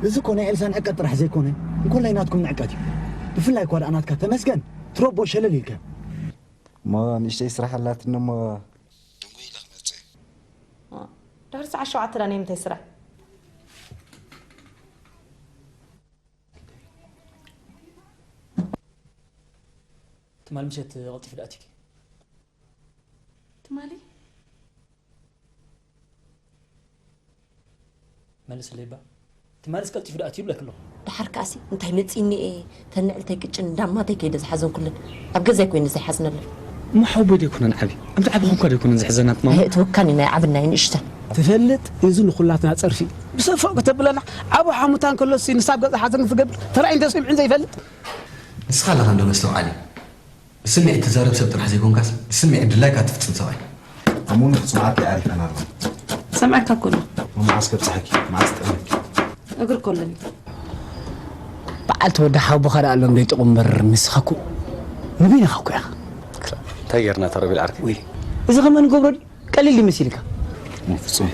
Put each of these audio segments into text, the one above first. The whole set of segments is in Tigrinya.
እዚ እኮ ናይ ኤልሳ ንዕቀት ጥራሕ ዘይኮነ፣ እንኮላይ ናትኩም ንዕቀት እዩ። ብፍላይ እኳ ደኣ ናትካ ተመስገን፣ ትሮቦ ሸለል ኢልካ። እሞ ንእሽተይ ስራሕ ኣላትኒ እሞ። ድንጉይ ኢለ ክመጽእ። ድሕሪ ሰዓት ሸውዓተ ዳ ናይ ምንታይ ስራሕ? ትማል ምሸት ቀልጢፉ ዶ ኣትዩኪ? ትማሊ? መልስለይ እባ። ትማልስ ቀልጢፉ ዶ ኣትዩ ይብለኪ ኣለኹ። ደሓር ከኣሲ እንታይ መጺእኒ እየ፣ ተን ንዕልተይ ቅጭን እንዳማተይ ከይደ ዝሓዘንኩለን። ኣብ ገዛይ ኮይነ ዘይሓዝነለን። እሞ ሓወቦይ ዶ ኣይኮነን ዓቢ? ኣብ ዝዓበኹ እኳ ዶ ኣይኮነን ዝሕዘና ትማማ? ኣየእትወካን እዩ ናይ ዓብን ናይ ንእሽተን። ትፈልጥ፣ እዚ ንኹላትና ጸርፊ እዩ። ብሰፈው ከተብለና፣ ዓቢ ሓሙታ እንከሎሲ ንሳ ኣብ ገዛ ሓዘን ክትገብር ተራእዩ እንተሰሚዑን ዘይፈልጥ። ንስኻ ኣለኻ እንዶ መስተውዓሊ። ብስምዒት ትዛረብ ሰብ ጥራሕ ዘይኮንካስ፣ ብስምዒት ድላይካ ትፍጽም ሰብኣይ። ኣሙኑ ክጽውዓካ ይዓሪፈና ኣሎ። ሰምዐካ እኮ ኣለኹ። መዓስ ከብጽሓኪ? መዓስ ትጥዕመኪ? እግሪ እኮ ኣለኒ። በዓል ተወዲ ሓውቦኻ ደኣ ኣሎ እንዶ ይጥቑም እምበር ንስኻ እኮ ንበይንኻ እኮ ኢኻ። እንታይ ጌርና እታ ሮቤል ዓርከይ? ውይ፣ እዚ ከመ ንገብሮ ድዩ? ቀሊል ድዩ መሲልካ? እሞ ፍጹም፣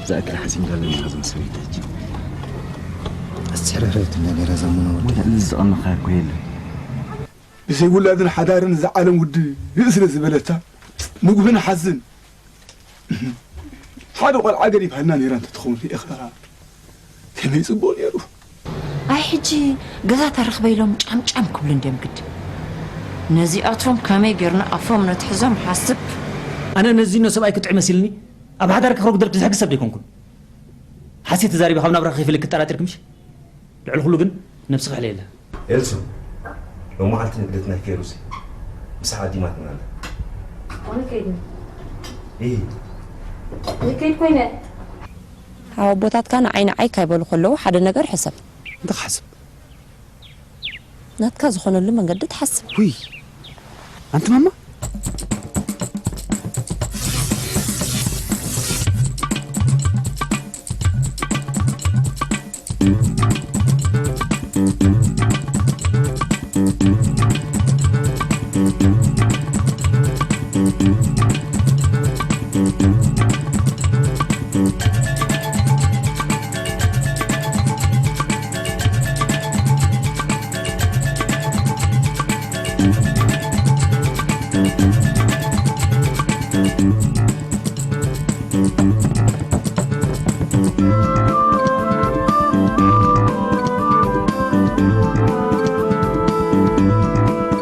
ዝኣክል ሓሲም እንዳለኒ ኢኻ ዝመስል ይተች። ኣስሕርሕረት ነገር ዘሙና ወዲ። ወላ እዚ ዝቐመኻ እኮ የለን። ብዘይ ውላድን ሓዳርን እዛ ዓለም ውድእ ስለ ዝበለታ፣ ንጉህን ሓዝን። ሓደ ቆልዓ ገዲፋልና ነይራ እንተትኸውን ርኢኻ፣ ከመይ ጽቡቕ ነይሩ። ኣይ፣ ሕጂ ገዛ ተረኽበ ኢሎም ጫምጫም ክብሉ እንድዮም ግድ። ነዚኣቶም ከመይ ጌርና ኣፎም ነትሕዞም ሓስብ። ኣነ ነዚኖ ሰብኣይ ክጥዕም መሲልኒ፣ ኣብ ሓዳር ክረጉደልኪ ዝሕግዝ ሰብ ደይኮንኩን። ሓሴት ተዛሪበ ካብ ናብራ ከይፈልክ ክጠራጠርኪ ምሽ? ልዕሊ ኩሉ ግን ነብስኺ ሕለየላ። ኤልሱ፣ ሎማዓልቲ ንግደት ናይ ፌሩዝ ምሳሕ ዓዲማትና ኣላ። ኣነ ከይድ። እይ። እይ፣ ከይድ ኮይነ። ሓወቦታትካ ንዓይ ንዓይ ካይበሉ ከለዉ ሓደ ነገር ሕሰብ። እንታይ ክሓስብ? ናትካ ዝኾነሉ መንገዲ ትሓስብ። ውይ፣ ኣንቲ ማማ።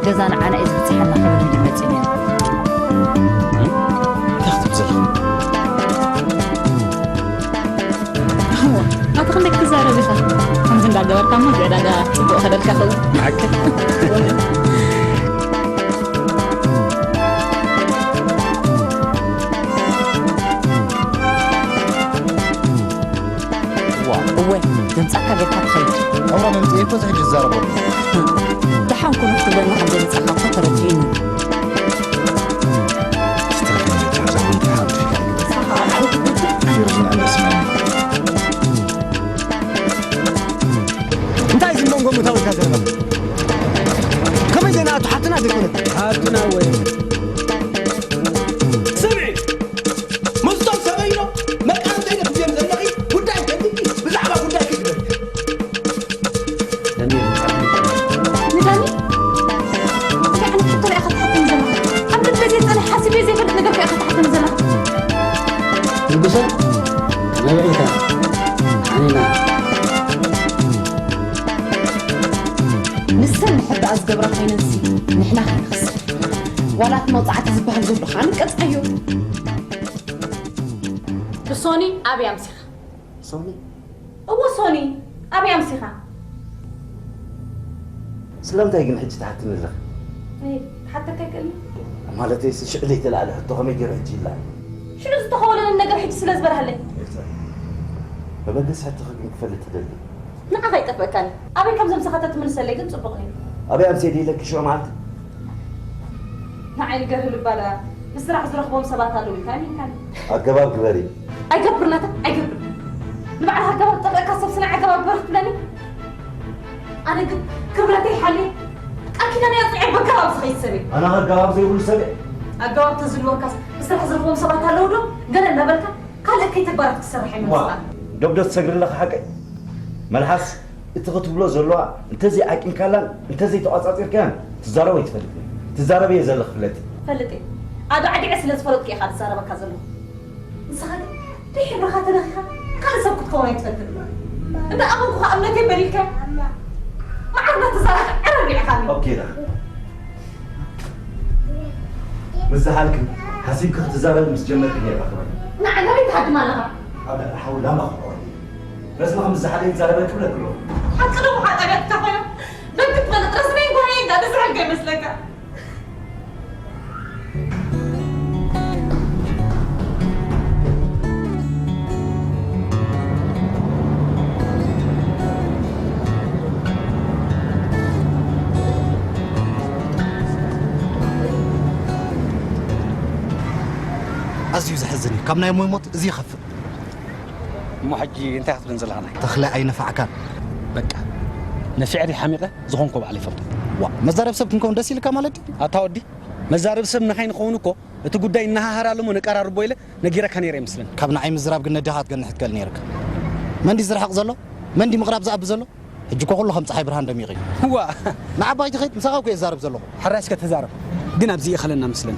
ገዛ ንዓና እዩ ዝብጽሓና ክብል እንዲ መጺኡ ነይሩ። እንታይ ክትብል ዘለኹ? እዋ፣ ኣቲ ክንደይ ክትዛረብ ኢኻ? ከምዚ እንዳገበርካ እሞ ዕዳጋ ጽቡቕ ከደልካ ኸውን። ሓቂ? እዋ፣ እወ፣ ድምጻካ ጌርካ ትኸይድ። ኣውራ መምጽኤ እኮ እዚ ሕጂ ዝዛረቦ። ደሓን ኩኑ ክትብለና ከም ዘይመጻኻ እኮ ተረዲእኒ። እንታይ እዚ መንጎ ምታውካ ዘረባ? ከመይ ዜና ኣቱ ሓትና ዘይኮነት? ሓትና ወይ? ስምዒ! ምስቶም ሰበይኖ መቃረንተይ ነፍዝዮም ዘለኺ ጉዳይ ከልኪ ብዛዕባ ጉዳይ ክግበር። ንዳኒ? እንታይ ዓይነት ሕቶ ኢኻ ትሓተኒ ዘለኻ? ኣብ ልበይ ዘይጸንሕ ሓሲበ ዘይፈልጥ ነገር ኢኻ ትሓተኒ ዘለኻ። ንጉሰ፣ መብሬታ፣ ሓኒና። ንሰን ንሕዳኣ ዝገብራ ኮይነንሲ ንሕና ክንክስ። ዋላ እቲ መውጻዕቲ ዝበሃል ዘሎ ኸኣ ንቀጽዓዮ። ብሶኒ ኣበይ ኣምሲኻ? ሶኒ? እወ ሶኒ፣ ኣበይ ኣምሲኻ? ስለምንታይ ግን ሕጂ ትሓትኒ ኣለኺ? እይ፣ ክሓተካ ይክእል? ማለተይሲ ሽዑ ዘይተላዕለ ሕቶ ከመይ ገይሩ ሕጂ ይለዓል? ሽዑ ዝተኸወለኒ ነገር ሕጂ ስለ ዝበርሃለይ። ኤልሳ፣ መበገሲ ሕቶኺ ግን ክፈልጥ እደሊ። ንዓኻ ኣይጠፍአካን። ኣበይ ከም ዘምሰኻ ተትምልሰለይ ግን ጽቡቕ ነይሩ። ኣበይ ኣምስየ ድየ ኢለኪ ሽዑ መዓልቲ? ንዓይ ንገርህ ልባዳ፣ ብስራሕ ዝረኽቦም ሰባት ኣለዉ ኢልካ ኣሚንካኒ። ኣገባብ ግበሪ። ኣይገብር ናታ፣ ኣይገብር። ንባዕልኻ ኣገባብ ዝጠፍአካ ሰብ ስናይ ኣገባብ ግበር ክትብለኒ? ኣነ ግን ክብረተይ ሓልየ፣ ቃል ኪዳነይ ኣጽኒዐ በገባብ ዝኸይድ ሰብ እየ። ኣነ ኣገባብ ዘይብሉ ሰብ እየ። ኣገባብ ተዝህልወካስ ብስራሕ ዝረኽቦም ሰባት ኣለዉ ዶ? ገለ እናበልካ ካልእ ከይተግባራት ክትሰርሕ ዋ፣ ኣይመጽእካን። ዶብ ዶ ትሰግሪ ኣለኺ ሓቀይ? መልሓስ እቲ ክትብሎ ዘለዋ እንተዘይዓቂንካላን እንተዘይተቋጻጺርካያን ትዛረቦ ኣይትፈልጥን። ትዛረብ እየ ዘለኺ ፍለጢ። ፈልጥ እየ። ኣብ ኣዲዐ ስለ ዝፈለጥኩ እየ ካብ ዝዛረበካ ዘለኹ። ንስኻ ግን ብሕብርኻ ተለኺኻ ካልእ ሰብ ክትከውን ኣይትፈትን። እንዳ ኣመንኩኻ እምነተይ በሊልካ መዓር እናተዛረብካ ዕርር ኢልካኒ። ኦኬ ዳ። ምስ ዝሓልክን ሓሲብኪ ክትዛረቢ ምስ ጀመርክን እየ ራኽበኒ። ንዓይ ናበይ ትሃድም ኣለኻ? ኣብ ልዕሊ ሓዊ ላምባ ክሕቆኒ። ረስኒ ከም ዝሓለ ይዛረበኪ እብለኪ ኣለኹ። ሓቂ ዶ ምዃን ጣብያትካ ኮይኖም ደቂ ትፈልጥ ረስነይ ጓነይ እንዳ ደስረልካ ይመስለካ? ኣዝዩ ዘሕዝን እዩ። ካብ ናይ ሞይ ሞት እዚ ይኸፍእ። እሞ ሕጂ እንታይ ክትብለኒ ዘለኻ ናይ? ተኽለ ኣይነፋዕካን። በቃ ነፊዐ ድየ ሓሚቐ? ዝኾንኮ ባዕለይ ይፈልጦ። ዋ፣ መዛረብ ሰብ ክንከውን ደስ ኢልካ ማለት ድዩ? ኣታ ወዲ፣ መዛረብ ሰብ ንኸይንኸውን እኮ እቲ ጉዳይ እናሃሃር ኣሎ እሞ ነቀራርቦ ኢለ ነጊረካ ነይረ ይመስለኒ። ካብ ንዓይ ምዝራብ ግን ነዴኻ ክትገንሕ ትክእል ነይርካ። መን ድዩ ዝርሕቕ ዘሎ? መን ድዩ ምቕራብ ዝኣቢ ዘሎ? ሕጂ እኮ ኩሉ ከም ጸሓይ ብርሃን ደሚቑ እዩ። ዋ! ንዓባይ ትኸይድ፣ ምሳኻ እኮ እየ ዝዛረብ ዘለኹ። ሕራይ እስከ ተዛረብ። ግን ኣብዚ ይእኸለና መስለኒ።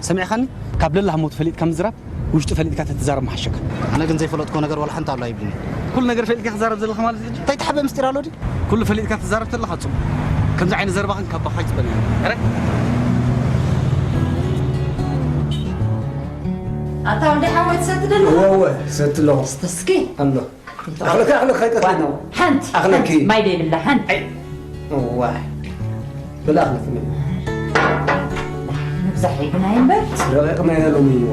ሰሚዕኻኒ? ካብ ለላህ ሞት ፈሊጥካ ምዝራብ፣ ውሽጡ ፈሊጥካ ተትዛረብ ምሓሸካ። ኣነ ግን ዘይፈለጥኩ ነገር ዋላ ሓንቲ ኣሎ ኣይብልኒ። ኩሉ ነገር ፈሊጥካ ክትዛረብ ዘለኻ ማለት እዩ። እንታይ ተሓበ ምስጢር ኣሎ ድዩ? ኩሉ ፈሊጥካ ትዛረብ ተለኻ ጽቡቕ። ከምዚ ዓይነት ዘረባ ግን ካብ ባኻ ይጽበን እየ። ሕራይ? ኣታ ወዲ ሓወይ ትሰቲ ደለኻ? እወ፣ እወ፣ ሰቲ ኣለኹ። እስተ እስኪ። ኣሎ። ኣኽለኪ፣ ኣኽለኪ፣ ከይቀትለና። ሓንቲ፣ ኣኽለኪ። ሓንቲ፣ ማይ ደይብላ፣ ሓንቲ። ኣይ፣ እዋይ። ብላ ኣኽለኪ። ምብዛሕ ይግናይ እምበር። ረቂቕ ናይ ሎሚ እዋ።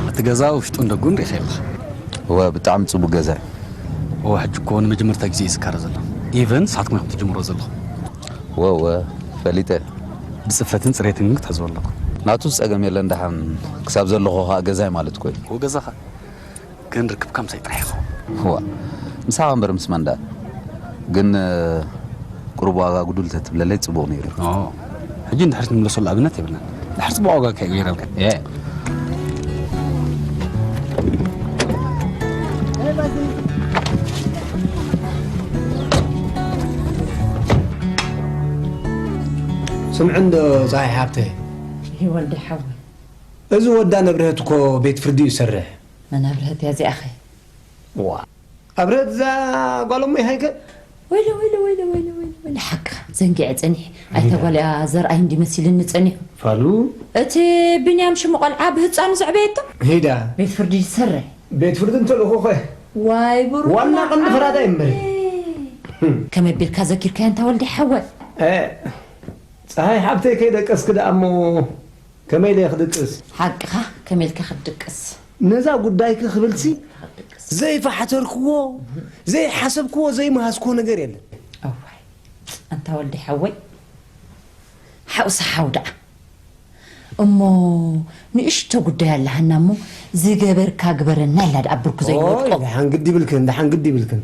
እቲ ገዛ ውሽጡን ደጉን ርኢኸ ኣለኻ? እወ፣ ብጣዕሚ ጽቡቕ ገዛ እዩ። እወ፣ ሕጂ እኮ ንመጀመርታ ግዜ እዩ ዝካረ ዘሎ። ኢቨን ንሳትኩም ኢኹም ትጅምሮ ዘለኹም። እወ፣ እወ፣ ፈሊጠ። ብጽፈትን ጽሬትን ግን ክትሕዝዎ ኣለኩም። ናቱ ጸገም የለን፣ ደሓን ክሳብ ዘለኹ ኸኣ ገዛይ ማለት እኮ እዩ። እወ፣ ገዛኻ። ግን ርክብካ ምሳይ ጥራሕ ይኸውን። እዋ፣ ምሳኻ እምበር ምስ መን ደኣ? ግን፣ እ፣ ቁሩብ ዋጋ ጉዱል ተትብለለይ ጽቡቕ ነይሩ። ኦ፣ ሕጂ ንድሕሪት ንምለሰሉ ኣብነት የብልናን። ድሓር ጽቡቕ ዋጋ ከይገይረልካ። እ። ስምዒ እንዶ ጸሓይ ሓብተይ። ይወልደ ሓወይ። እዚ ወዳ ነብርሀት እኮ ቤት ፍርዲ እዩ ዝሰርሕ። መን ኣብርሀት እያ እዚኣኸ? ዋ፣ ኣብርሀት እዛ ጓል እሞ ይሃይከ? ወይለ፣ ወይለ፣ ወይለ፣ ወይለ፣ ወይለ፣ ወይለ፣ ሓቅኻ ዘንጊዐ ጸኒሐ። ኣይታ ጓል እያ ዘርኣይ እንዲ መሲልኒ ጸኒሑ። ፋሉ? እቲ ቢንያም ሽሙ ቆልዓ ብህጻኑ ዘዕበየቶ? ሂዳ። ቤት ፍርዲ ዝሰርሕ። ቤት ፍርዲ እንተልእኹ ኸ? ዋይ ብሩኽ ዋና ቀንዲ መዓረይ። ፈራዳይ እምበሪ። ከመይ ኣቢልካ ዘኪርካዮ እንታ ወልዲ ሓወይ? እ፣ ጸሃይ ሓብተይ ከይደቀስኪ ደኣ እሞ ከመይ ኢለ ክድቅስ? ሓቅኻ፣ ከመይ ኢልካ ክትድቅስ? ነዛ ጉዳይኪ ክብልሲ ዘይፈሓተርክዎ፣ ዘይሓሰብክዎ፣ ዘይመሃዝክዎ ነገር የለን። እዋይ፣ ኣንታ ወልዲ ሓወይ፣ ሓውሲ ሓው ደኣ። እሞ ንእሽቶ ጉዳይ ኣላሃና እሞ ዝገበርካ ግበረና ኢላ ደኣ ብርኩ ኦይ፣ ዘይወድቆ። ደሓን ግዲ ይብልክን፣ ደሓን ግዲ ይብልክን።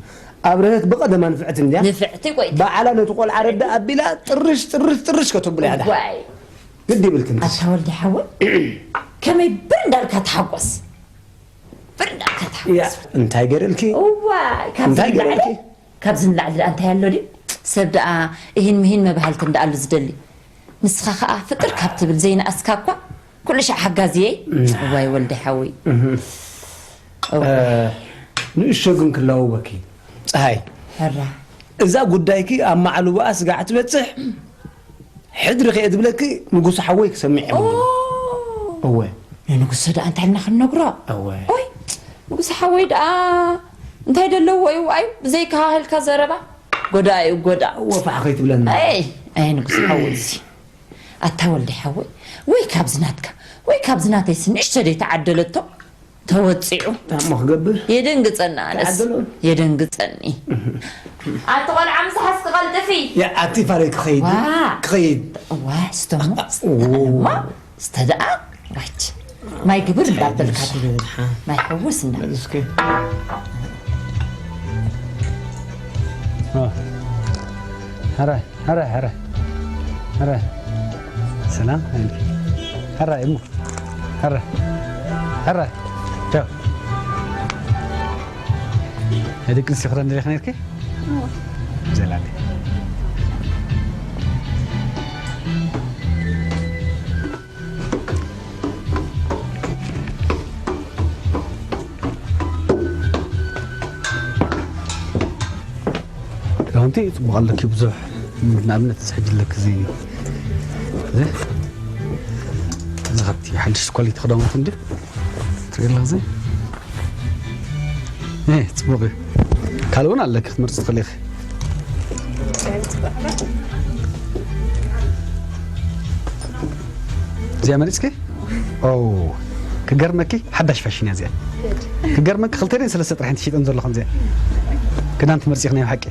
ኣብርሀት ብቐደማ ንፍዕቲ እንድያ። ንፍዕቲ ቆይ። ባዕላ ነቲ ቆልዓ ረዳ ኣቢላ ጥርሽ፣ ጥርሽ፣ ጥርሽ ከተብሎ እያ ደሓን። እዋይ። ግዲ ይብልክን። ኣታ ወልዲ ሓወይ፣ ከመይ ብር እንዳልካ ትሓጎስ? ብር እንዳልካ ትሓጎስ። ያ፣ እንታይ ገይረልኪ? እዋይ፣ ካብዚ እንታይ ንላዕሊ፣ ገይረልኪ? ካብዚ ንላዕሊ ደኣ እንታይ ኣሎ ድዩ? ሰብ ደኣ እሂን ምሂን መባህልቲ እንዳኣሉ ዝደሊ። ንስኻ ኸኣ ፍጥር ካብ ትብል ዘይነኣስካ እኳ ኩሉ ሻዕ ሓጋዝየይ። እም። እዋይ ወልዲ ሓወይ። እህ። እዋይ። እ፣ ንእሽቶ ግን ክላወወኪ። ጸሃይ። ሕራ። እዛ ጉዳይኪ ኣብ ማዕልቦኣ ስጋዕ ትበጽሕ። ሕድሪ ከየ ዝብለኪ ንጉስ ሓወይ ክሰምዕ እየ ኦ! እወ። ንንጉሰ ደኣ እንታይ ኢልና ክንነግሮ? እወ። ኦይ፣ ንጉስ ሓወይ ደኣ እንታይ ደለዎ እዩ? ኣይ፣ ብዘይከሃህልካ ዘረባ። ጎዳ እዩ፣ ጎዳ። እወ፣ ፋሕ ከይትብለና። ኣይ፣ ኣይ፣ ንጉስ ሓወይ እዚ። ኣታ ወልዲ ሓወይ፣ ወይ ካብዚ ናትካ፣ ወይ ካብዚ ናተይሲ ንእሽቶ ደይ ተዓደለቶ። ተወጺዑ። ታሞ ክገብር? የደንግጸኒ ኣነስ። ተዓደሎ? የደንግጸኒ። እህ። ኣቲ ቆልዓ ምሳሓስኪ ቀልጥፊ። ያ ኣቲ ፋረይ ክኸይድ ዋ። ክኸይድ። እዋ ስተሞ ዋ። ስተሞ ስተደኣ ዋች ማይ ግብር እንዳበልካ ትብል። ማይ ሕውስ እንዳ እስኪ። ኦ። ሐረ ሐረ ሐረ ሐረ ሰላም። ሐረ እሙ ሐረ ሐረ ቻው። ናይ ደቂ ኣንስትዮ ክዳን ደሊኻ ነይርኪ? እወ። ዘላለ። ክዳውንቲ ጽቡቕ ኣለኪ ብዙሕ። ንኣብነት እዚ ሕጂ ኣለኪ እዚ፣ እዚ፣ እዚ ካብቲ ሓድሽ ኳሊቲ ክዳውንቲ እንዲ ትርኢ ኣለኺ እዚ። እ፣ ጽቡቕ እዩ። ካልእ እውን ኣለኪ ክትመርጺ ትኽእሊ ኢኺ። እዚኣ መሪጽኪ? ኦ፣ ክገርመኪ ሓዳሽ ፋሽን እያ እዚኣ። ክገርመኪ ክልተ ድየን ሰለስተ ጥራሕ እየን ተሸይጠን ዘሎ ከምዚኣ። ክዳን ትመርጺ ኢኺ ናይ ብሓቂ።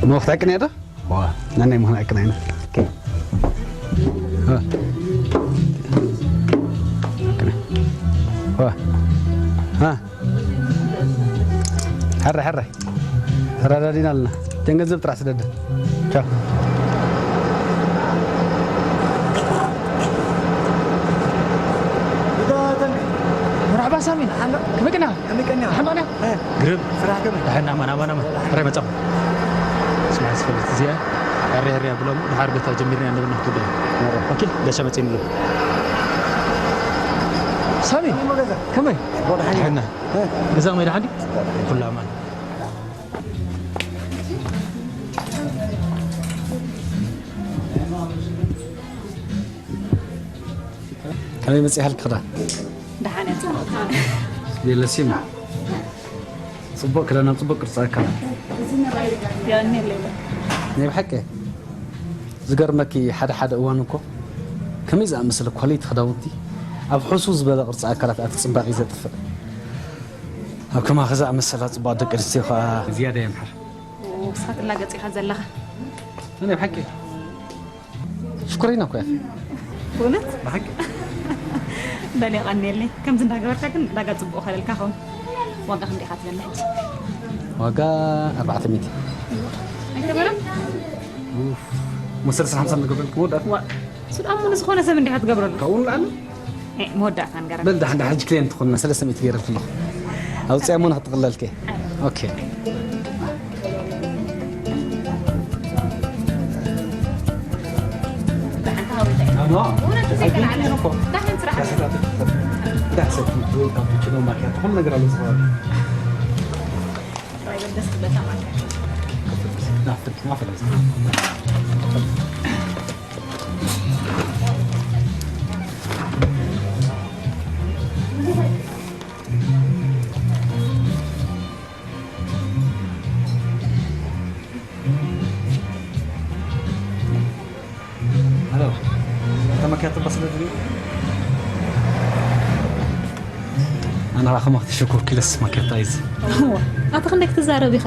እሞ ክትዕቅንያ ዶ? ዋ፣ ናናይ ምዃን ዕቅና ኢና። ኦኬ። ዋ። ዕቅና። ዋ። ሃ። ሕረ፣ ሕረ። ተረዳዲና ኣለና። እተን ገንዘብ ጥራሕ ስደደ። ቻው። መርሓባ ሳሚ። ከመይ ቀኒኻ? ከመይ ቀኒኻ? ሕማቕ ዲኻ? እ። ግርም። ስራሕ ከመይ? ደሓን፣ ኣማን፣ ኣማን፣ ኣማን። ሕራይ መጻኹም። ስማዕ፣ ዝፈልጥ እዚኣ፣ ሕርያ፣ ሕርያ ብሎም፣ ድሓር ቤታ ጀሚርና ንብል ንኽትብል። ኦኬ፣ ገሻ መጺእኒ ኣሎ። ሳሚ፣ ከመይ? ደሓን። ደሓን። እ። ገዛ ከመይ ደሓን ድዩ? ኩሉ ኣማን። ከመይ መጺኣ ሃልኪ ክዳን? ደሓን እያ፣ ጽቡቕ። የለሲም። ጽቡቕ ክዳን ኣብ ጽቡቕ ቅርጺ ኣካል። የቐንየለይ። ናይ ብሓቂ ዝገርመኪ ሓደ ሓደ እዋን እኮ ከመይ ዝኣመሰለ ኳሊቲ ክዳውንቲ ኣብ ሕሱር ዝበለ ቅርጺ ኣካላት ኣቲ ጽባቐ እዩ ዘጥፍእ። ኣብ ከማኺ ዝኣመሰላ ጽቡቓት ደቂ ኣንስትዮ ከኣ ዝያዳ የምሕር። ውሳት እናገጺኻ ዘለኻ። ናይ ብሓቂ። ሽኮሪና እኮ እያ። ብእውነት? ብሓቂ። በል የቐንየለይ። ከምዚ እንዳገበርካ ግን ዕዳጋ ጽቡቕ ከለልካ ኸውን። ዋጋ ክንደይ ኢኻ ትደሊ ሕጂ? ዋጋ ኣርባዕተ ሚእቲ። ኣይተበለን? ኡፍ። እሞ ሰለስተ ሓምሳ ንገብረልኩም መወዳእታ። ዋ፣ እሱ ደኣ እሞ ንዝኾነ ሰብ እንዲኻ ትገብረሉ። ካብኡ ንላዕሊ? ኤ፣ መወዳእታ ንገረኒ። በል፣ ደሓን፣ ደሓን፣ ሕጂ ክልኤንቲ ትኾንና፣ ሰለስተ ሚእቲ ገይረልኪ ኣለኹ። ኣውፅያ እሞ ንኽትቕለልኪ። ኦኬ። ደሓን ተሃዊለ። ኣኖ? ብእውነት ዘይከልዓለ። ኣይኮንኩን እኮ። ደሓን ስራሕ። ዳሕሰት፣ ዳሕሰት፣ ካፑቺኖ፣ ማኪያቶ፣ ኩሉ ነገር ኣሎ ዝኸባቢ። ጥራይ በል ደስ ክብለካ ማለት እዩ። ናፍል፣ ናፍል። ሄሎ፣ እታ ማኪያቶ ባስለት ድዩ? ኣነ ኸኣ ከማኽቲ ሽኮር ኪሎስ ማኪያቶ ኣይዝ። እዋ፣ ኣታ ክንደይ ክትዛረብ ኢኻ?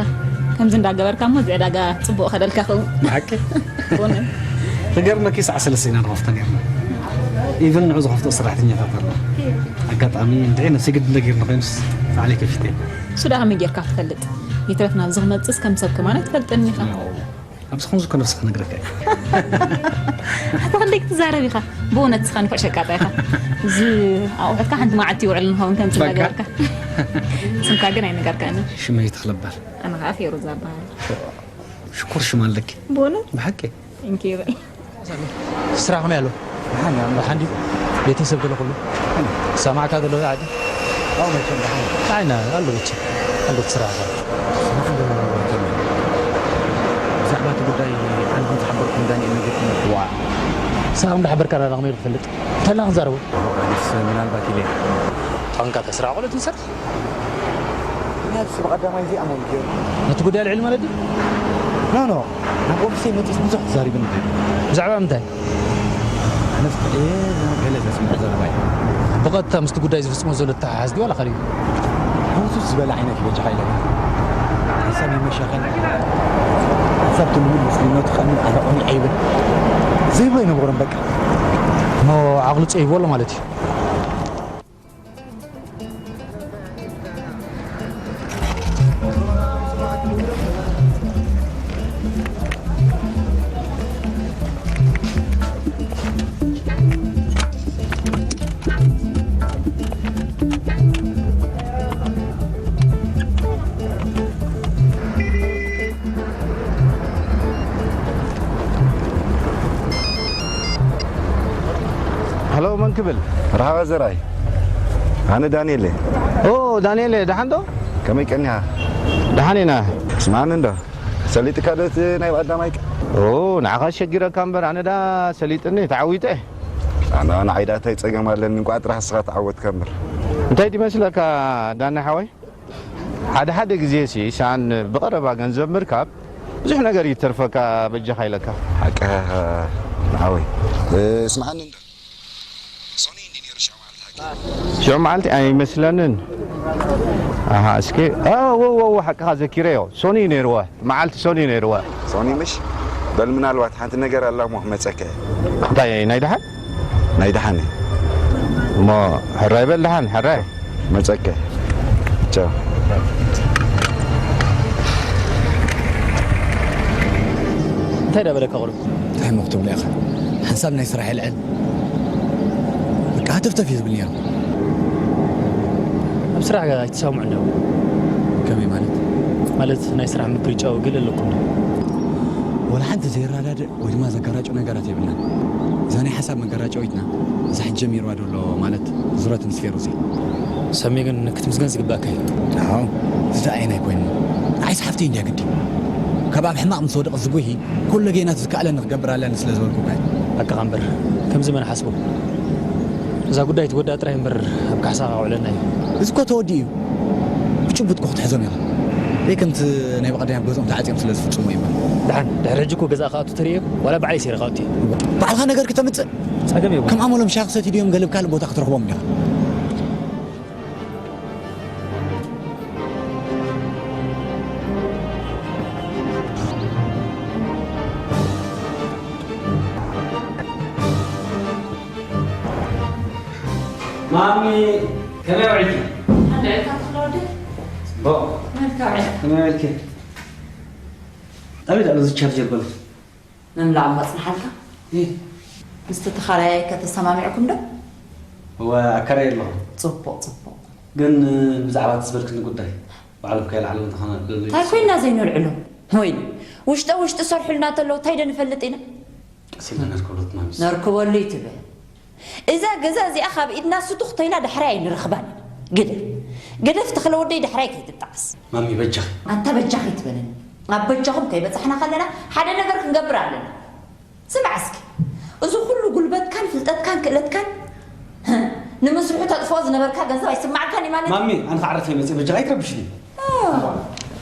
ከምዚ እንዳገበርካ እሞ እዚ ዕዳጋ ጽቡቕ ከደልካ ኸውን። ብሓቂ? ኮነ። ክገርመኪ ሰዓት ሰለስተ ኢና ንኸፍቶ ነርና። ኢቨን ንዑ ዝኸፍቶ ሰራሕተኛታት ኣሎ። ኣጋጣሚ እንድዒ ነብሰይ ግድ እንደ ገይርና ኮይኑስ ባዕለይ ከፊተ። እሱ ደኣ ከመይ ጌርካ ትፈልጥ? ይትረፍ ናብዚ ክመጽእስ ከም ሰብ ከማን ኣይትፈልጥን ኢኻ። ኣብዚ ኹን ዝኮ ነብስኻ ክነግረካ እየ። ኣታ ክንደይ ክትዛረብ ኢኻ? ብእውነት ስኻ ንፉዕ ሸቃጣ ኢኻ። እዚ ኣቑሑትካ ሓንቲ መዓልቲ ይውዕል ንኸውን ከም በቃ። ዝነገርካ። ስምካ ግን ኣይነገርካኒ። ሽመይ ተኽለባል። ኣነ ኸዓ ፌሩዛ እበሃል። ሽኮር ሽም ኣለኪ። ብእውነት? ብሓቂ? Thank you በል። ስራሕ ከመይ ኣሎ? ደሓን እዩ። ደሓን ድዩ? ቤተሰብ ገለ ኩሉ? ሰማዕካ ዘሎ ዓዲ? ኣዎ፣ መቸም ደሓን እዩ። ኣይና ኣሎ መቸም። ኣሎ ስራሕ ዘሎ። ስራሕ ገለ መቸም። ብዛዕባ እቲ ጉዳይ ሓንቲ ዝሓበርኩም ዳንኤል ነጊርኩም? ዋ። ንስኻ ከም ዝሓበርካ ዳና ከመይ ኢሉ ክፈልጥ? እንተላ ክንዛረቦ? ኣኒስ ምናልባት ኢለ። ታንካ ተስራ ቆሎ ትንሰር? ምኽንያቱ ብቐዳማይ እዚኣ ሞል ገይሩ። ነቲ ጉዳይ ኣልዒሉ ማለት ድዩ? ኖ፣ ኖ። ናብ ኦፊሰይ መጺእስ ብዙሕ ተዛሪብኒ ነይሩ። ብዛዕባ ምንታይ? ኣነስ፣ ኤ፣ ገለ ዘስምዖ ዘረባ እዩ። ብቐጥታ ምስቲ ጉዳይ ዝፍጽሞ ዘሎ ተሓሓዝ ድዩ ዋላ ካልእ እዩ? ህውሱስ ዝበለ ዓይነት እዩ በጃኻ ኢለካ። ሳሚ መሻኸን ሓሳብ ትልውል ምስልነቱ ከምን ኣነ ኦኒ ዓይብን ዘይብሎ ይነብሮም በቃ። እሞ ዓቕሊ ጸይቦ ኣሎ ማለት እዩ። ሃሎ፣ መን ክብል? መርሓባ ዘርኣይ። ኣነ ዳንኤል እየ። ኦ፣ ዳንኤል፣ ደሓን ዶ? ከመይ ቀኒኻ? ደሓን ኢና። ስምዓኒ እንዶ፣ ሰሊጥካ ዶ እቲ ናይ ብቐዳማይ ቀ- ኦ፣ ንዓኻ ሸጊረካ እምበር፣ ኣነ ዳ ሰሊጥኒ፣ ተዓዊተ። ኣነ፣ ንዓይ ዳ እንታይ ጸገም ኣለኒ? እንቋዕ ጥራሕ ንስኻ ተዓወትካ እምበር። እንታይ ድመስለካ ዳና ሓወይ? ሓደ ሓደ ግዜሲ ሰኣን ብቐረባ ገንዘብ ምርካብ ብዙሕ ነገር ይተርፈካ በጃኻ ኢለካ። ሓቅኻ ንዓወይ። እ፣ ስምዓኒ እንዶ። ሶኒ እንዲ ነይሩ ሽዑ መዓልቲ ሓቂ። ሽዑ መዓልቲ ኣይመስለንን። ኣሃ፣ እስኪ፣ እ፣ ወ፣ ወ፣ ወ፣ ሓቅኻ ዘኪረዮ። ሶኒ ነይርዎ። መዓልቲ ሶኒ ነይርዎ። ሶኒ ምሽ? በል ምናልባት ሓንቲ ነገር ኣላ እሞ ክመጸካ እየ። እንታይ ናይ ደሓን? ናይ ደሓን እየ። እሞ ሕራይ በል ደሓን፣ ሕራይ። መጸከ። ቻው። እንታይ ዳ በለካ ቁሩብ? እንታይ እሞ ክትብሎ ኢኻ? ሓንሳብ ናይ ስራሕ የልዕል። በቃ ሃተፍተፍ እዩ ዝብል ነይሩ። ኣብ ስራሕ ኣይትሰማምዑን ዶ? ከመይ ማለት? ማለት ናይ ስራሕ ምብርጫው ገለ ኣለኩም ዶ? ወላ ሓንቲ ዘይረዳድእ ወይ ድማ ዘጋራጩ ነገራት የብልናን። እዛ ናይ ሓሳብ መጋራጨዊትና እዛ ሕጂ ጀሚርዋ ዘሎ ማለት ዙረት ምስ ፌሩዝ እያ። ሰሜ ግን ክትምስገን ዝግባእካ እዩ። ኣዎ፣ እዚ ደኣ ኣየናይ ኮይኑ? ንዓይስ ሓፍተይ እንድያ ግዲ። ካብ ኣብ ሕማቕ ምስ ወደቐት ዝጉሂ ኩሉ ገይናት ዝከኣለኒ ክገብር ኣለኒ ስለ ዝበልኩካ እዩ። ሓቅኻ እምበር ከምዚ መን ሓስቦ? እዛ ጉዳይ ትወዳእ ጥራይ እምበር ኣብ ካሕሳኻ ኣውዕለና እዩ። እዚ እኮ ተወዲኡ እዩ። ብጭቡጥ እኮ ክትሕዞም ኢኻ። ደይ ከምቲ ናይ ብቐደም ኣብ ገዝኦም ተዓጽዮም ስለ ዝፍጽሙ እዩ እምበር። ደሓን፣ ድሕሪ ሕጂ እኮ ገዛእ ክኣቱ ተርእየ ዋላ ባዕለይ ሰይረ ክኣቱ እየ። ባዕልኻ ነገር ክተምጽእ? ጸገም የብሉን። ከም ኣመሎም ሻሂ ክሰትዩ ድዮም ገለ ኣብ ካልእ ቦታ ክትረኽቦም እንዲኻ። ማሚ ከመይ ውዒልኪ? ኣንድ ዕልካ ትኽሎ ወዲ ቦ መልካ ውዒል ከመይ ውዒልኪ? ኣበይ ደኣ እዚ ቻርጀር በሉ? ምምላእ እሞ ጽንሓልካ እ ምስቲ ተኻራያይ ከተሰማሚዕኩም ዶ? እወ ኣከራይ ኣለኹ። ጽቡቕ ጽቡቕ ግን ብዛዕባ እቲ ዝበልክኒ ጉዳይ ባዕሎም ከይለዓሉ እንተኾነ እንታይ ኮይና ዘይነልዕሎም? ወይኒ ውሽጠ ውሽጢ ሰርሑልና ተለዉ እንታይ ዶ ንፈልጥ ኢና? ቀስ ኢልና ነርከብሎት ማሚስ። ነርክበሉ እዩ ትብል። እዛ ገዛ እዚኣ ካብ ኢድና ስቱኽ ተይላ ዳሕራይ ኣይንረኽባን ኢና። ግደፍ ግደፍ ተኽለ ወደይ ዳሕራይ ከይትጣዕስ። ማሚ በጃኺ። ኣንታ በጃኺ ትበለኒ። ኣብ በጃኹም ከይበጻሕና ከለና ሓደ ነገር ክንገብር ኣለና። ስማዕ እስኪ እዚ ኩሉ ጉልበትካን ፍልጠትካን ክእለትካን ንመስርሑ ተጥፍኦ ዝነበርካ ገንዘብ ኣይስማዓካን እዩ ማለት እዩ? ማሚ ኣነ ክዓርፍ እየ መፅእ በጃኺ ኣይትረብሽኒ።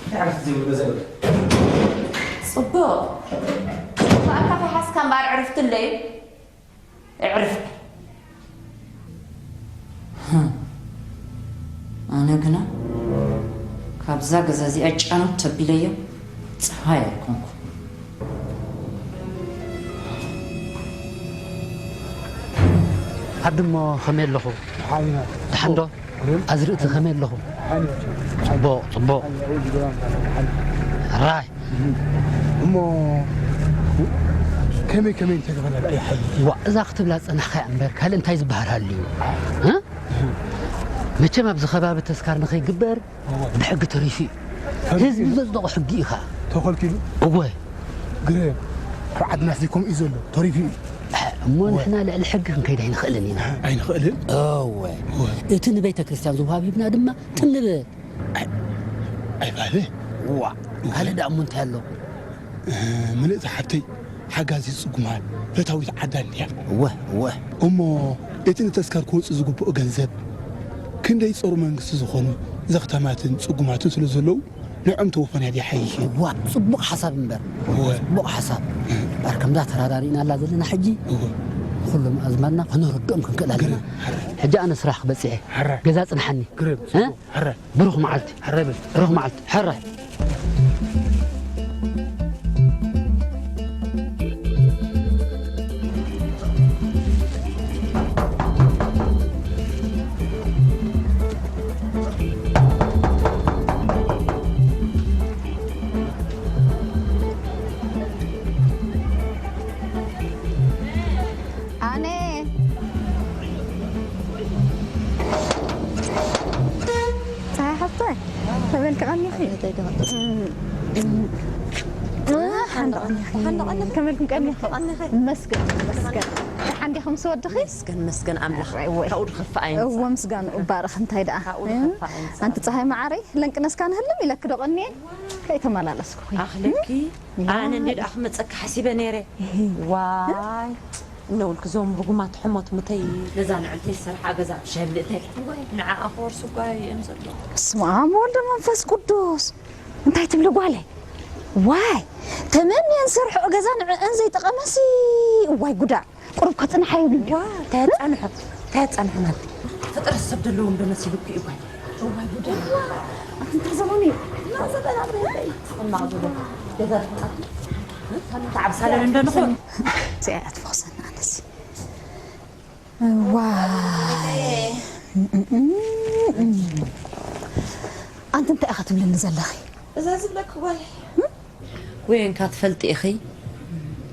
እንታይ ዓርፍቲ ዘይብሉ ገዛ ይብሉ። ጽቡቕ ኣካ ከይሓዝካ እምበኣር ዕርፍቲ ኣለዩ። እዕርፍ። ኣነ ግና ካብዛ ገዛ እዚኣ ጫኖት ተቢለዮ ፀሃይ ኣይኮንኩ። ዓዲ እሞ ከመይ ኣለኹ? ደሓን ዶ? ኣዝርእቲ ከመይ ኣለኹ? ጽቡቕ ጽቡቕ። ራይ እሞ ከመይ ከመይ እንተገበረ ደኣ ይሓይሽ? ዋ እዛ ክትብላ ዝጸናሕካያ እምበር ካልእ እንታይ ዝበሃል ሃልዩ? እ? መቸም ኣብዚ ከባቢ ተስካር ንኸይግበር ብሕጊ ተሪፉ እዩ። ህዝቢ ዘጽደቖ ሕጊ እዩ ኸኣ። ተኸልኪሉ? እወ። ግረ ኣብ ዓድናስ ዘይከምኡ እዩ ዘሎ ተሪፉ እዩ። እሞ ንሕና ልዕሊ ሕጊ ክንከይድ ኣይንኽእልን ኢና። ኣይንኽእልን? እወ። እቲ ንቤተ ክርስቲያን ዝወሃብ ሂብና ድማ ትም ንበል። ኣይባለ ዋእ ካልእ ደኣ እሞ እንታይ ኣለኹ? ምልእቲ ሓብተይ ሓጋዚት ጽጉማት ፈታዊት ዓዳ እንድያ። እወ እወ። እሞ እቲ ንተስካር ክወጽእ ዝግብኦ ገንዘብ ክንደይ ጸሩ መንግስቲ ዝኾኑ ዘኽታማትን ጽጉማትን ስለ ዘለዉ ንዕኦም ተወፈንያ ድያ ሓይሽ እዩ። ዋእ ጽቡቕ ሓሳብ እምበር እወ። ጽቡቕ ሓሳብ እምበር ከምዛ ተራዳሪእና ኣላ ዘለና ሕጂ እወ። ኩሎም ኣዝማድና ከነረድኦም ክንክእል ኣለና። ሕጂ ኣነ ስራሕ ክበጽሕ እየ። ሕራይ። ገዛ ጽንሓኒ። ግርም እ? ጽቡቕ። ሕራይ። ብሩኽ መዓልቲ። ሕራይ በል። ብሩኽ መዓልቲ። ሕራይ። ሓንደቐኒ። ከመልኩም ቀኒኹም? መስገን፣ መስገን። ደሓን ዲኹም ምስ ወድኺ? መስገን፣ መስገን ኣምላኽ። ካብኡ ድኸፍእ ኣይንጻእ። እወ፣ ምስጋኑ እባረኽ። እንታይ ደኣ? ካብኡ ድኸፍእ ኣይንጻእ። ኣንቲ ፀሃይ መዓረይ፣ ለንቅነስካ ንህልም ኢለኪ ዶ ቀንየ? ከይተመላለስኩ ኮይነ። ኣኽለኪ? ኣነ እንዴ ደኣ ክመጸኪ ሓሲበ ነይረ። ዋይ፣ እነውልክ ዞም ርጉማት ሕሞት ምተይ ነዛ ንዕልተይ ዝሰርሓ ገዛ ብሻይ ብልእተይ። ንዓኣ ክወርሱ እኳ እየን ዘለዋ። በስመ ኣብ ወወልድ ወመንፈስ ቅዱስ። እንታይ ትብሊ ጓለይ? ዋይ፣ ተመንየን ዝሰርሕኦ ገዛ ንዕአን ዘይጠቐመሲ። ዋይ ጉዳ። ቁሩብ ከጽንሓ ይብሉ። ዋ፣ እንታይ ኣጻንሖ? እንታይ ኣጻንሖ ማለት? ፍጥረት ሰብ ዘለዎም ዶ መሲሉኪ እዩ ጓል? እዋይ ጉድ። ኣንቲ እንታይ ዘመኑ እዩ? ማዘጠና ብረተይ። ጽማቕ ዝብል ገዛ ትምጣ። ታዓብ ሳለን እንዶ ንኹን። እዚኣ እያ ትፈኽሰና ኣነሲ። ዋይ። ኣንቲ እንታይ ኢኻ ትብልኒ ዘለኺ? እዛ ዝብለኪ ጓል። ኮንካ ትፈልጢ ኢኺ፣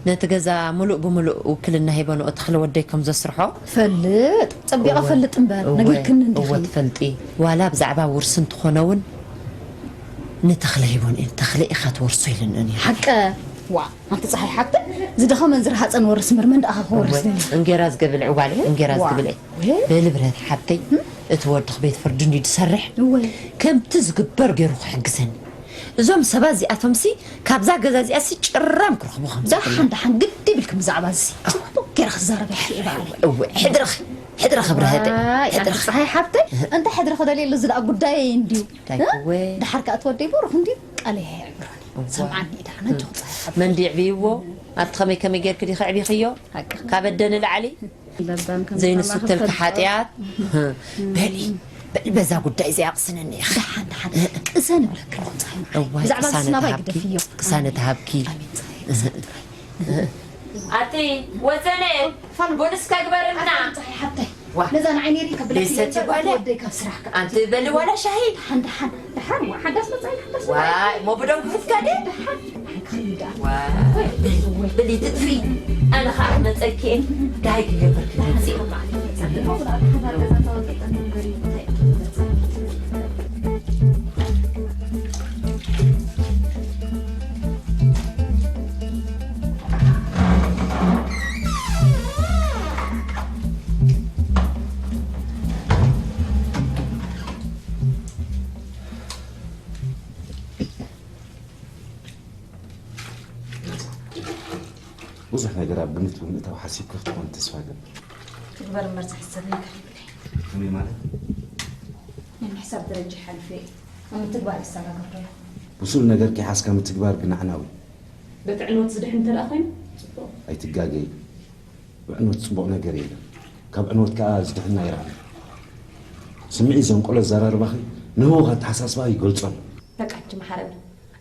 ነቲ ገዛ ምሉእ ብምሉእ ውክልና ሂበንኦ ተኽለ ወደይ ከም ዘስርሖ። ፈልጥ፣ ጸቢቐ እወ፣ ፈልጥ እምበር፣ እወ፣ ነጊርክኒ እንዲኺ። እወ ትፈልጢ። ዋላ ብዛዕባ ውርሲ እንተኾነ እውን ንተኽለ ሂበንኦ እየን። ተኽለ ኢኻ ትወርሶ ኢለንኦ ነይረ። ሓቀ፣ ዋ፣ ኣንቲ ጸሓይ ሓብተ፣ ዝደኸመን ዝረሃጸን ወርስ እምበር መን ደኣ ክወርስ እወ፣ ደልዩ? እንጌራ ዝገብልዕ ጓል እየ፣ እንጌራ ዋ። ዝገብልዕ። ወ? በሊ ብረት ሓብተይ፣ እም? እቲ ወድኽ ቤት ፍርዲ እንድዩ ዝሰርሕ፣ እወ። ከምቲ ዝግበር ገይሩ ክሕግዘኒ። እዞም ሰባት እዚኣቶምሲ ካብዛ ገዛ እዚኣሲ ጭራም ክረኽቡ ከም ደሓን፣ ዘይብሎም። ደሓን፣ ግዲ ይብልኪ ብዛዕባ እዚ። ጽቡቕ ገይረ ክዛረብ እየ ባዕለይ። እወ፣ ሕድርኺ፣ ሕድርኺ ብርሀተይ፣ ዋይ፣ ኣንቲ ሕድርኺ። ጸሓይ ሓብተይ፣ እንታይ ሕድርኺ ደልየሉ፣ እዚ ደኣ ጉዳየይ እንድዩ። እንታይ እ? ክወ? ደሓር ከኣ እቲ ወደይ ብሩኽ እንድዩ፣ ቃለይ ኣየዕብሮን እዩ። እወ። ሰምዓኒ ደሓን፣ ኣጆኺ ጸሓይ ሓብተይ። መን ድዩ የዕብይዎ? ኣብቲ ከመይ ከመይ ጌርኪ ዲኺ ኣዕቢኽዮ? ሓቅኺ። ካብ ኣደ ንላዕሊ? ለባም ከም ዘይንሱ ዝኸማ ተልካ ክፈልጦ። ሓጢኣት። በሊ፣ በሊ በዛ ጉዳይ እዚኣ ኣቕስነኒ ኢኻ። ደሓን፣ ደሓን። ቅሰን እብለኪ ኣለኹ፣ ፀሓይ መዓረይ። እዋይ፣ ብዛዕባ ቅሳነ ዝስናባ ተሃብኪ፣ ይግደፍዮ። ቅሳነ ተሃብኪ። ኣሜን፣ ፀሓይ፣ ፀሓይ ጥራይ። ኣቲ ወዘነ፣ ፋን ቡን እስከ ግበርልና። ኣታ፣ ፀሓይ ሓብተይ። ዋ። ነዛ ንዓይ ነይሪ ከብለኪ ደሰት ነበር፣ ይባለ። ወደይ ካብ ስራሕ ከኣ ኣንቲ በሊ ዋላ ሻሂ። ደሓን፣ ደሓን። ደሓን፣ ዋ፣ ሓዳስ መጻኢ፣ ሓዳስ መጻኢ። ዋይ፣ እሞ ብደም ክፍትካ ድየ? ደሓን፣ ደሓን ክኸይድ ደኣ። ዋይ፣ በሊ፣ በሊ ትጥፊ። ኣነ ኸኣ ክመጸኪ እየ። ዳይ ክገብር ክመጽእ። ብዙሕ ነገር ኣብ ግምት ብምእታው ሓሲብኪ ክትኾኒ ተስፋ እገብር። ትግበር እምበር ዝሕሰብ ነገር የብለይን። ከመይ ማለት? ናይ ምሕሳብ ደረጃ ሓሊፈ እየ። ኣብ ምትግባር ይሰጋገር ዘለኹ። ብሱል ነገር ኪሓዝካ ምትግባር ግን ኣዕናዊ። በቲ ዕንወት ዝድሕን እንተ ደኣ ኮይኑ፣ ጽቡቕ። ኣይትጋገዪ። ብዕንወት ጽቡቕ ነገር የለን። ካብ ዕንወት ከኣ ዝድሕን ኣይረኣኹን። ስምዒት ዘንቆሎ ኣዘራርባኺ ንህዉኽ ኣተሓሳስባ ይገልጾ ኣሎ። በቃ ሕጂ መሓረኒ።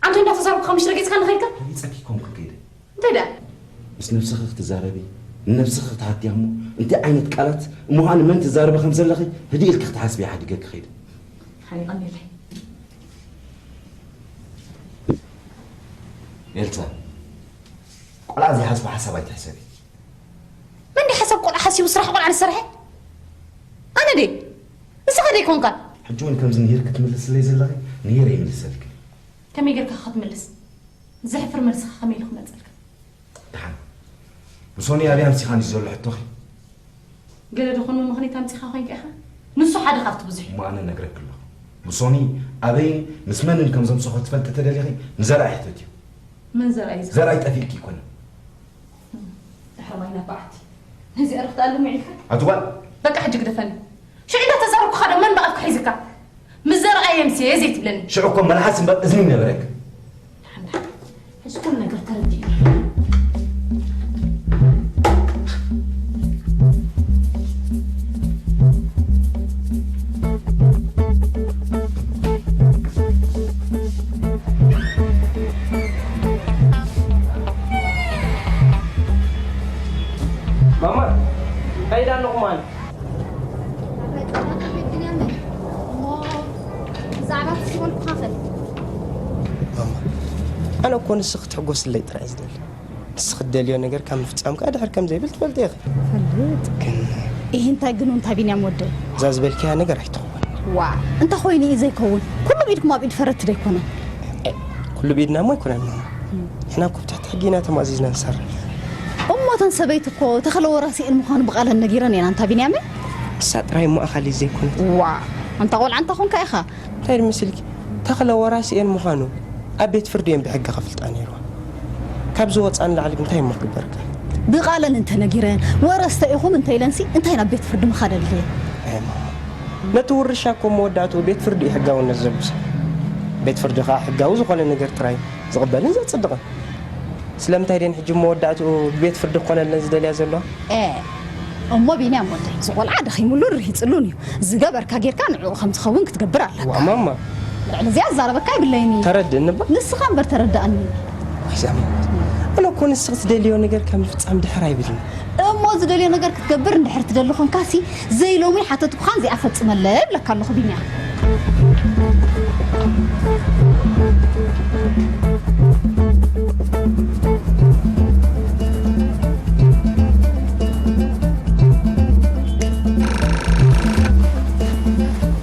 ኣንተ እንዳተዛረብኩ ካብ ምሽ ረጊጽካ ንኸይድካ? ረጊጸኪ ኮንኩ ከይደ። እንታይ ደኣ? ምስ ነብስኺ ክትዛረቢ፣ ንነብስኺ ክትሓትያ እሞ፣ እንታይ ዓይነት ቃላት እሞ ኸኣ ንመን ትዛረቢ ከም ዘለኺ ህድእ ኢልኪ ክትሓስቢ ይሓድገኪ ከይደ። ሓሪቐኒ ኣለይ። ኤልሳ፣ ቆልዓ ዘይሓስቦ ሓሳብ ኣይትሕሰቢ። መን ድዩ ሓሳብ ቆልዓ ሓሲቡ ስራሕ ቆልዓ ዝሰርሐ? ኣነ ድየ? ንስኻ ደይኮንካ? ሕጂ እውን ከምዚ ንሂር ክትምልስለይ ዘለኺ ንሂር ይምልሰልኪ። ከመይ ጌርካ ክትምልስ? ዘሕፍር መልስኻ ከመይ ኢሉ ክመጸልካ? ደሓን። ብሶኒ ኣበይ ኣምሲኻኒ ዘሎ ሕቶኺ? ገለ ዶ ኮን መመኽነይታ ኣምጺኻ ኮይንካ ኢኻ? ንሱ ሓደ ካብቲ ብዙሕ እዩ። እሞ ኣነ እነግረኪ ኣለኹ። ብሶኒ ኣበይን ምስ መንን ከም ዘምሰኾ ትፈልጢ ተደሊኺ ንዘርኣይ ሕተትዮ። መን ዘርኣይ እዩ? ዘርኣይ ጠፊእኪ ኣይኮነን። ድሕሪ ማይ ናብ በዓቲ። ነዚ ኣረኽቲ ኣለሙ ዒልካ? ኣቲ ጓል! በቃ ሕጂ ግደፈኒ። ሽዑ እንዳተዛረብኩኻ ዶ መን ብኣፍካ ሒዝካ? ምስ ዘርኣየ ምሴ ዘይትብለኒ። ሽዑ እኮ መልሓስ እምበር እዝኒ ነበረክ። ደሓን ደሓን። ሕጂ ኩሉ ነገር ተረዲእኒ። ማማ፣ እንታይ ኢላ ኣለኹም ኣነ? ብዛዕባ እቲ ዝበልኩኻ ኸል። ማማ፣ ኣነ እኮ ንስኺ ክትሕጎስለይ ጥራይ እየ ዝደሊ። ንስኺ እትደልዮ ነገር ካብ ምፍጻም ከኣ ድሕር ከም ዘይብል ትፈልጢ ኢኺ። ፈልጥ። ግን ኢሂ፣ እንታይ ግን እንታይ ቢንያም ወደይ? እዛ ዝበልክያ ነገር ኣይትኸውን። ዋ፣ እንተ ኾይኑ እዩ ዘይከውን። ኩሉ ብኢድኩም ኣብ ኢድ ፈረድቲ ዶ ኣይኮነን? ኩሉ ብኢድና እሞ ኣይኮነን ማማ። ንሕና እኮ ብትሕቲ ሕጊ ኢና ተማእዚዝና ንሰርሕ። እሞ እተን ሰበይቲ እኮ ተኽለ ወራሲኤን ምዃኑ ብቓለን ነጊረን እየን። ኣንታ ቢንያመይ? እሳ ጥራይ እሞ ኣኻል ዘይኮነት። ዋ፣ ኣንታ ቆልዓ እንተ ኾንካ ኢኻ። እንታይ ድመስልኪ? ተኽለ ወራሲኤን ምዃኑ ኣብ ቤት ፍርዲ እየን ብሕጊ ከፍልጣ ነይርዋ። ካብዚ ወፃ ንላዕሊ ግን እንታይ እሞ ክግበርካ? ብቓለን እንተ ነጊረን፣ ወረስተ ኢኹም እንተ ኢለንሲ እንታይ ናብ ቤት ፍርዲ ምኻድ ኣድልየን? ኣይ ማማ፣ ነቲ ውርሻ እኮ መወዳእትኡ ቤት ፍርዲ እዩ ሕጋውነት ዘልብሶ። ቤት ፍርዲ ኸኣ ሕጋዊ ዝኾነ ነገር ጥራይ ዝቕበልን ዘጽድቕን። ስለምንታይ ደን ሕጂ መወዳእትኡ ብቤት ፍርዲ ክኾነለን ዝደልያ ዘለዋ? ኤ፣ እሞ ቢንያም ወደይ፣ እዚ ቆልዓ ደኺሙሉን ርሂጽሉን እዩ። ዝገበርካ ጌርካ ንዕኡ ከም ዝኸውን ክትገብር ኣለካ። ዋ ማማ። ልዕሊ እዚኣ ዝዛረበካ የብለይን እዩ። ተረድእኒ እባ። ንስኻ እምበር ተረዳእኒ። ወይ ዛሚ። ኣነ እኮ ንስኺ ትደልዮ ነገር ከም ምፍጻም ድሕር ኣይብልን። እሞ ዝደልዮ ነገር ክትገብር እንድሕር ትደሊ ኾንካሲ፣ ዘይሎሚ ሓተትኩኻን እዚኣ ፈጽመለ እብለካ ኣለኹ ቢንያም።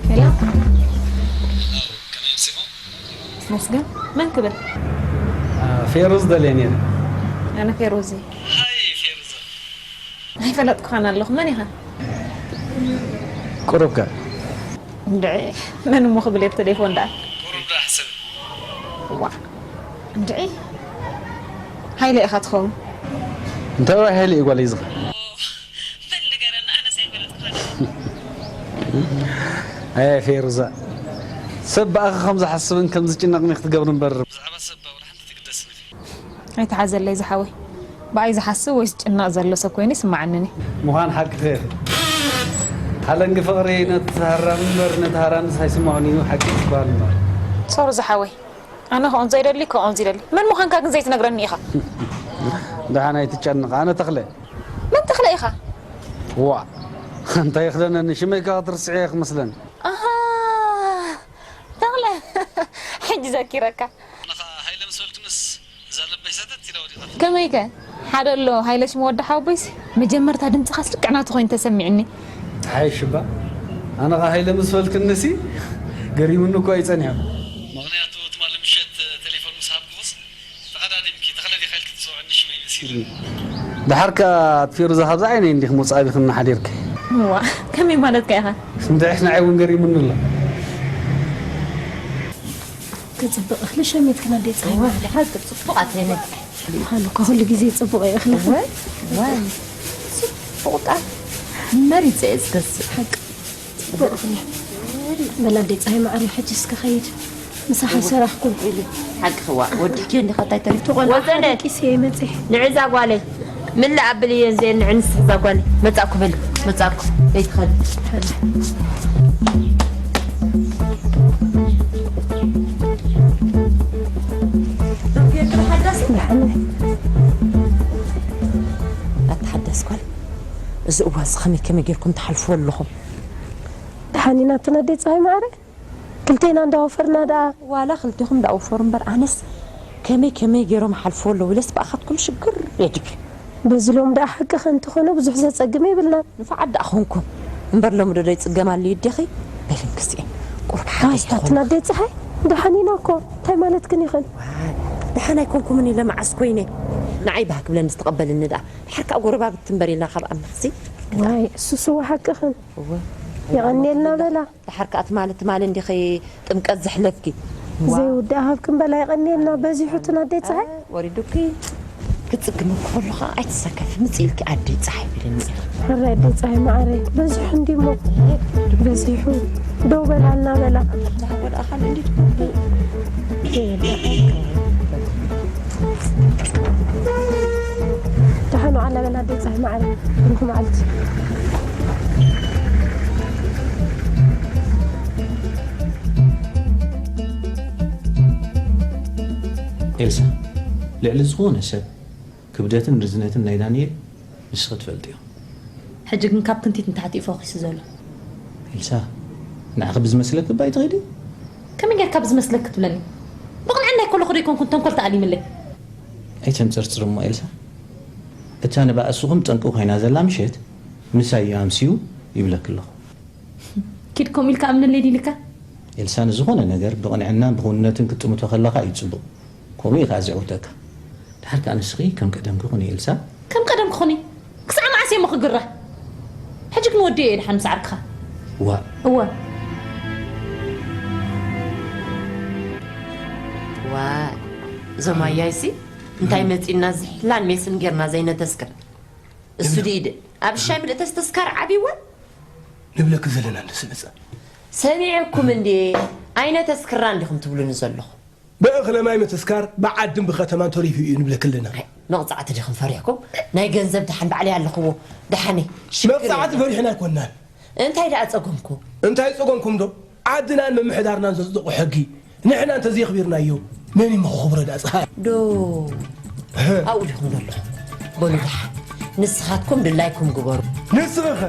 ሄሎ። መስገን፣ መን ክብል? ፌሩዝ ደልየ ነይረ። ኣነ ፌሩዝ እየ። ሃይ ፌሩዝ። ኣይፈለጥኩኻን ኣለኹ። መን ኢኻ? ቁሩብከ? እንድዒ፣ መን እሞ ክብል እየ ብተሌፎን ደኣ? ቁሩብ ዶ ኣሕስብ? እዋ፣ እንድዒ፣ ሃይለ ኢኻ ትኸውን። እንታይ ወይ ሃይለ እዩ ጓለይ ዝኸ? በል ንገረኒ፣ ኣነስ ኣይፈለጥኩኻን። ኣየ ፌሩዛ፣ ሰብ ብኣኺ ከም ዝሓስብን ከም ዝጭነቕን ክትገብር እምበር። ብዛዕባ ሰብ ዋላ ሓንቲ ትግደስኒ። ኣይትሓዘለይ ዝሓወይ። ብኣይ ዝሓስብ ወይ ዝጭነቕ ዘሎ ሰብ ኮይኑ ይስምዓኒ። ምዃን ሓቅኺ ኢኺ። ሓለንጊ ፍቕሪ ነቲ ሃራም እምበር ነቲ ሃራምስ ኣይስምዖን እዩ፣ ሓቂ ዝበሃል እምበር። ሶሪ ዝሓወይ። ኣነ ክኦን ዘይደሊ፣ ክኦን ዝደሊ። መን ምዃንካ ግን ዘይትነግረኒ ኢኻ። ደሓን ኣይትጨነቕ። ኣነ ተኽለ። መን ተኽለ ኢኻ? ዋ፣ እንታይ ይኽደነኒ፣ ሽመይ ከ ክትርስዕዮ ክመስለኒ። ኣሃ፣ ተኽለ፣ ሕጂ ዘኪረካ። ኣነ ኸኣ ሃይለ ምስ በልክንስ፣ እዛ ልበይ ሰተት ኢላ ወዲቓትኒ። ከመይከ? ሓደ ኣሎ፣ ሃይለ ሽሙ ወዲ ሓወቦይሲ፣ መጀመርታ ድምጽኻስ ልክዕ ናቱ ኮይኑ ተሰሚዑኒ። ሓይሽ እባ፣ ኣነ ኸኣ ሃይለ ምስ በልክንሲ፣ ገሪሙኒ እኮ እዩ ጸኒሑ። ምኽንያቱ፣ ትማሊ ምሸት ቴሌፎን ምስ ሃብኩኽስ፣ ተቐዳዲምኪ፣ ተኽለ ዲኻ ኢልኪ ትጽውዕኒ ሽመይ መሲሉኒ። ደሓር ከኣ ኣቲ ፌሩዛ፣ ካብዛ ዓይነይ እንዲኺ መውጻእ ኣቢኽና ሓዲርኪ። እዋ፣ ከመይ ማለትካ ኢኻ? ስምዒትሽ ንዓይ እውን ገሪሙኒ ኣሎ። ክጽብቕ እኽሊ ሸሚትክን ኣደይ ጸሃይ። እዋ፣ ደሓር ክጽብቕ ኣተይነ። ሃሉ እኮ ኩሉ ግዜ ጽቡቕ እዩ እኽሊ። እወ፣ እዋ፣ ጽቡቕ ጣፍ መሪጸ እየ ዝገዝእ። ሓቂ። ጽቡቕ እኽሊ። በል ኣደይ ጸሃይ ማዕረይ፣ ሕጂ እስከ ኸይድ። ምሳሕ ኣይሰራሕኩን። ሓቅኺ፣ ዋ፣ ወዲእኪዮ እንዲኻ እንታይ ተሪፉ ትኾን? ወዘነ። ኣደቂስ እየ መጺሕ። ንዕዛ ጓለይ። ምልእ ኣብልየን ዘየን ንዕንስ እዛ ጓል መጻእኩ በሊ፣ መጻእኩ። ዘይትኸዲ። ኣታ ሓዳስ ጓል፣ እዚ እዋንስ ከመይ ከመይ ጌርኩም ትሓልፍዎ ኣለኹም? ደሓን ኢና ኣቲ ኣደይ ጸሃይ ማዕረ። ክልቴና እንዳወፈርና ደኣ። ዋላ ክልቴኹም እንዳወፈሩ እምበር፣ ኣነስ ከመይ ከመይ ገይሮም ይሓልፍዎ ኣለዉ ኢለስ ብኣኻትኩም ሽግር እየ ድብል። በዚ ሎም ደኣ ሓቅኺ እንተኾነ ብዙሕ ዘጸግም የብልናን። ንፉዓት ደኣ ኾንኩም እምበር፣ ሎሚ ዶ ዘይጽገም ኣልዩ እዴኺ? በሊ እንክስኤ፣ ቁሩብ ሓገዝ ዋይ፣ ኣታ ኣደይ ጸሃይ፣ ደሓን ኢና እኮ። እንታይ ማለትክን ኢኽን? ዋይ፣ ደሓን ኣይኮንኩምን ኢለ መዓስ ኮይነ? ንዓይ ባህ ክብለኒ ዝተቐበልኒ ደኣ። ድሓር ከኣ ጎረባብቲ እምበር ኢልና ካብ ኣምልኽሲ። ዋይ፣ እሱስ እወ ሓቅኽን። እወ። የቐንየልና በላ። ደሓር ከኣ ትማሊ፣ ትማሊ እንዲኺ ጥምቀት ዘሕለፍኪ። ዋ። ዘይውዳእ ሃብክን በላ፣ የቐንየልና። በዚሑ እቲ ኣደይ ጸሃይ። ወሪዱኪ። ክጽግመኪ ከሎ ኸኣ ኣይትሰከፊ፣ ምጽእ ኢልኪ ኣደይ ጸሃይ ኢልኒ። ሕራይ ኣደይ ጸሃይ መዓረይ፣ በዚሑ እንዲሞ። በዚሑ። ደው በላልና በላ። ወደ ኣኻል እንዲት ደሓን ዋዕላ በላ ኣደይ ጸሃይ መዓረይ። ብሩኽ መዓልቲ። ኤልሳ፣ ልዕሊ ዝኾነ ሰብ ክብደትን ርዝነትን ናይ ዳንኤል ንስኺ ትፈልጥዮ። ሕጂ ግን ካብ ክንቲት ንታሕቲ እዩ ፎኪሱ ዘሎ። ኤልሳ፣ ንዓኺ ብዝመስለኪ እባ ኣይትኸዲ። ከመይ ጌርካ ብዝመስለኪ ትብለኒ? ብቕንዕናይ ከለኹ ዶ ኣይኮንኩን ተንኮል ተኣሊምለይ? ኣይተንጸርጽሪ እሞ ኤልሳ። እታ ንባእስኹም ጠንቂ ኮይና ዘላ ምሸት፣ ምሳይ እዩ ኣምስዩ ይብለኪ ኣለኹ። ኪድ ከምኡ ኢልካ ኣምነለይ ዲልካ? ኤልሳ፣ ንዝኾነ ነገር ብቕንዕናን ብኽውንነትን ክትጥምቶ ከለኻ እዩ ጽቡቕ። ከምኡ እዩ ከዓ ዘዕውተካ። ድሓር ከዓ ንስኺ ከም ቀደምኪ ኩኒ፣ ኤልሳ። ከም ቀደምኪ ኩኒ? ክሳዕ መዓስ እየ እሞ ክግረ? ሕጂ ግን ወዲኤ እየ ድሓን ምስ ዓርክኻ። ዋእ። እወ። ዋእ። እዞም ኣያይሲ እንታይ መጺና ዝሕላን ሜስን ጌርና ዘይነተስክር? እሱ ድኢደ ኣብ ሻይ ምልእተስ ተስካር ዓብይወን ንብለኪ ዘለና እንደ ስምፀ። ሰሚዐኩም እንዴ? ኣይነተስክራን ዲኹም ትብሉኒ ዘለኹ? በእኽለ ማይ ምትስካር ብዓድን ብኸተማን ተሪፉ እዩ ንብለኪ ኣለና። ኣይ፣ መቕጻዕቲ ዲኹም ፈሪሕኩም? ናይ ገንዘብ ደሓን ባዕለይ ኣለኽዎ። ደሓነይ ሽግር መቕጻዕቲ የለን። ፈሪሕና ኣይኮናን። እንታይ ደኣ ጸገምኩም? እንታይ ጸገምኩም ዶ? ዓድናን ምምሕዳርናን ዘጽደቑ ሕጊ ንሕና እንተዘየኽቢርናዮ መን እዩ ከኽብሮ ደኣ? ጸሃ ዶ ኣብኡ ዲኹም ዘለኹም? በሉ ደሓን ንስኻትኩም ድላይኩም ግበሩ። ንስኺኸ?